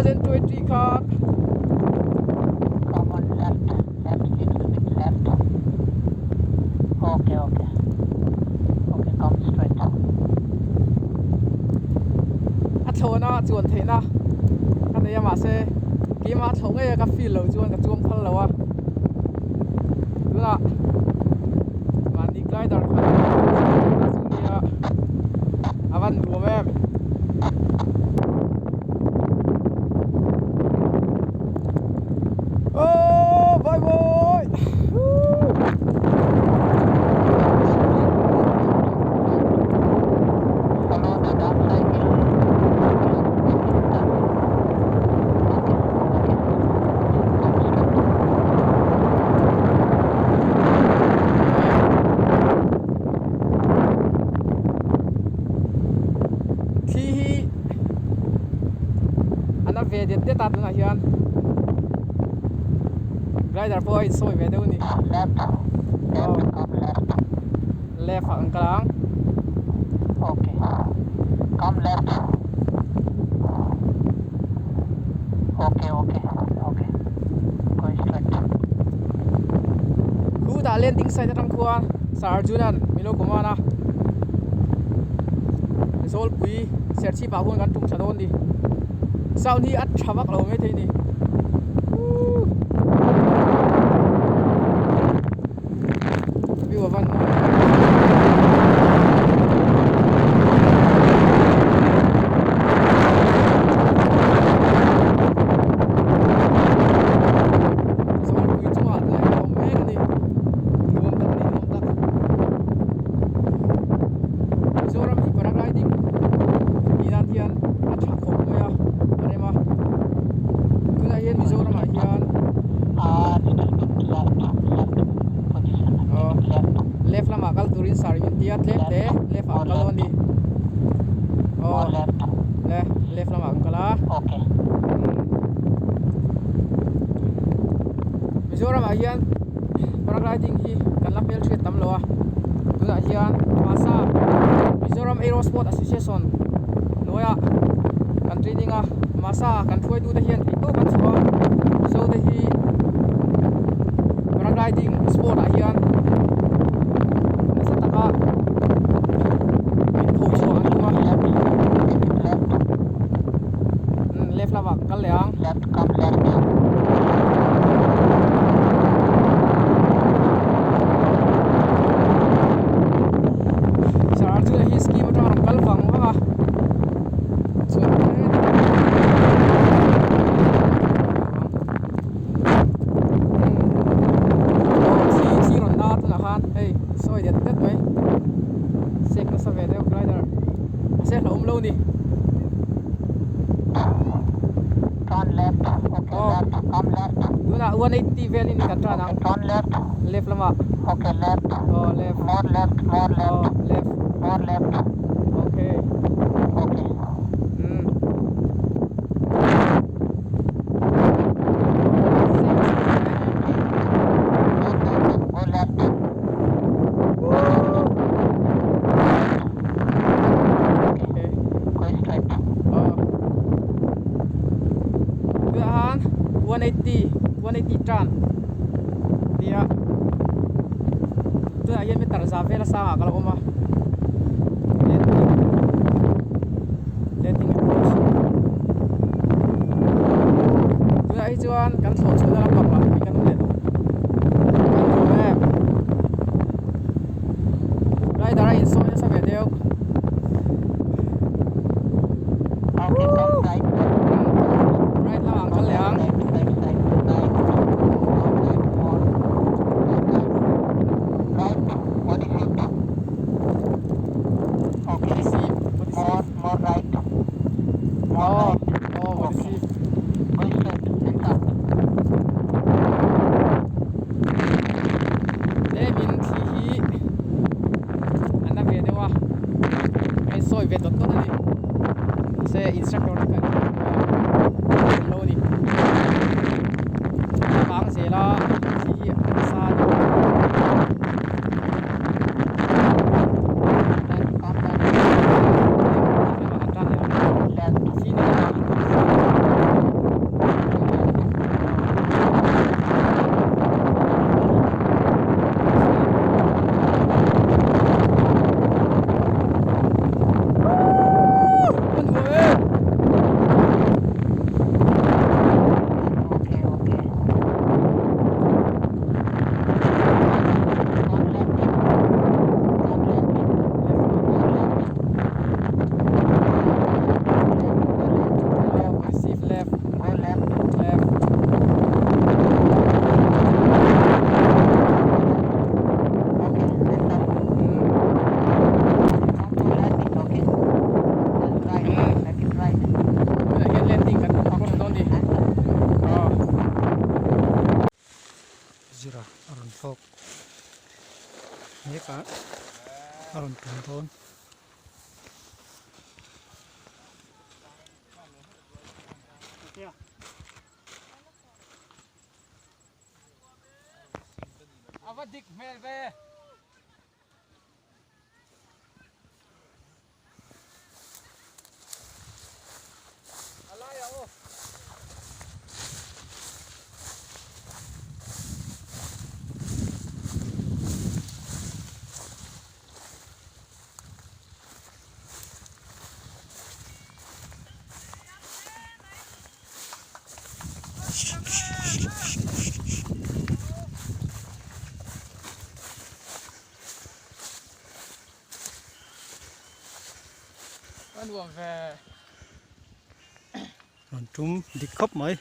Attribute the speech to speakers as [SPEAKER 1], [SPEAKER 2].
[SPEAKER 1] 2023 khan
[SPEAKER 2] Come on left, left, little bit left. Okay, okay. Okay, come straight.
[SPEAKER 1] A thlawhna chuan theihna ka nei a mahse keimah a thlawh ngei a ka feel loh chuan ka chuang phal lo a tunah mahni glider kha chu nia a van nuam em. Oh bye bye.
[SPEAKER 2] Follow the dark side hill. Okay, okay, done. Okay, okay. Come straight.
[SPEAKER 1] Thli hi a na ve det det a tunah hian glider pawh a insawi ve deuh a ni.
[SPEAKER 2] Left, left, come left.
[SPEAKER 1] Left ah kan kal ang.
[SPEAKER 2] Okay, come left. Okay, okay, okay. Go straight.
[SPEAKER 1] Khu tah landing site atang khuan Sir Arjunan min lo command a. Zawlpui Serchhip ah huan kan tum tha dawn ni. Sound hi a tha vak lo maithei ni. Woo. View a van mawi em. Zawlpui chungah tunah hian a awm mek a ni. Nuam tak a ni nuam tak. Mizoram hi paragliding tih nan hian a tha khawp mai a, a rem a. Tunah hian Mizoram ah hian
[SPEAKER 2] Ah little bit left left position a
[SPEAKER 1] aw
[SPEAKER 2] little left
[SPEAKER 1] left lamah kal turin sir min ti a tlem te left ah an kal dawn a ni. Aw
[SPEAKER 2] more left
[SPEAKER 1] le left lamah an kal a.
[SPEAKER 2] Okay.
[SPEAKER 1] Mizoram ah hian paragliding hi kan la hmelhriat tam lo a tunah hian masa Mizoram Aerosport Association hnuaiah kan training a masa kan hruaitute hian theihtawp an chhuah a Mizo te hi paragliding sport ah hian nasa taka min pho chhuah an tum a
[SPEAKER 2] Left left
[SPEAKER 1] left lamah kan kal leh ang.
[SPEAKER 2] Left come left.
[SPEAKER 1] Sir Arjuna hi scheme atang a rawn kal vang vang a chuan aw thli thli rawn na tunah khan hei sawi det det mai sek nasa ve deuh glider mahse hlauhawm lo a ni.
[SPEAKER 2] Turn left okay left come left.
[SPEAKER 1] Tunah 180 velin kan turn ang.
[SPEAKER 2] Turn left.
[SPEAKER 1] Left lamah.
[SPEAKER 2] Okay left.
[SPEAKER 1] Oh left.
[SPEAKER 2] More left more left.
[SPEAKER 1] Oh left.
[SPEAKER 2] More left.
[SPEAKER 1] Okay.
[SPEAKER 2] Okay.
[SPEAKER 1] Hmm.
[SPEAKER 2] Go go go go left. Okay.
[SPEAKER 1] Okay.
[SPEAKER 2] Go straight.
[SPEAKER 1] Oh. Tunah khan 180 180 turn tia tunah hian meter za vel a sangah ka lo awm a landing landing approach tunah hi chuan kan thlawh chhuahna lampang lah hi kan awm leh tawh kan nuam em rider a insawi nasa ve deuh.
[SPEAKER 2] Okay, come right.
[SPEAKER 1] Right lamah an kal leh ang.
[SPEAKER 2] Right, right side, right. More right, more. Right, right. Right, what is it? Okay.
[SPEAKER 1] What is it? What is
[SPEAKER 2] More,
[SPEAKER 1] it?
[SPEAKER 2] more right. More
[SPEAKER 1] Oh,
[SPEAKER 2] right.
[SPEAKER 1] oh, what is
[SPEAKER 2] Okay.
[SPEAKER 1] it?
[SPEAKER 2] Go straight and up.
[SPEAKER 1] Tlemin thli hi a na ve deuh a, a insawi ve dawt dawt a ni. Mahse instructor te khan an lo a ni. A vang zel a thli hi a nasa a ni.
[SPEAKER 2] Left, come left.
[SPEAKER 1] Left lamah kan tan leh ang.
[SPEAKER 2] Left.
[SPEAKER 1] Thli na lamah kan
[SPEAKER 3] rawn tum dawn.
[SPEAKER 1] Ava dik hmel ve. A laiah aw. A nuam ve.
[SPEAKER 3] Rawn tum dik khawp mai.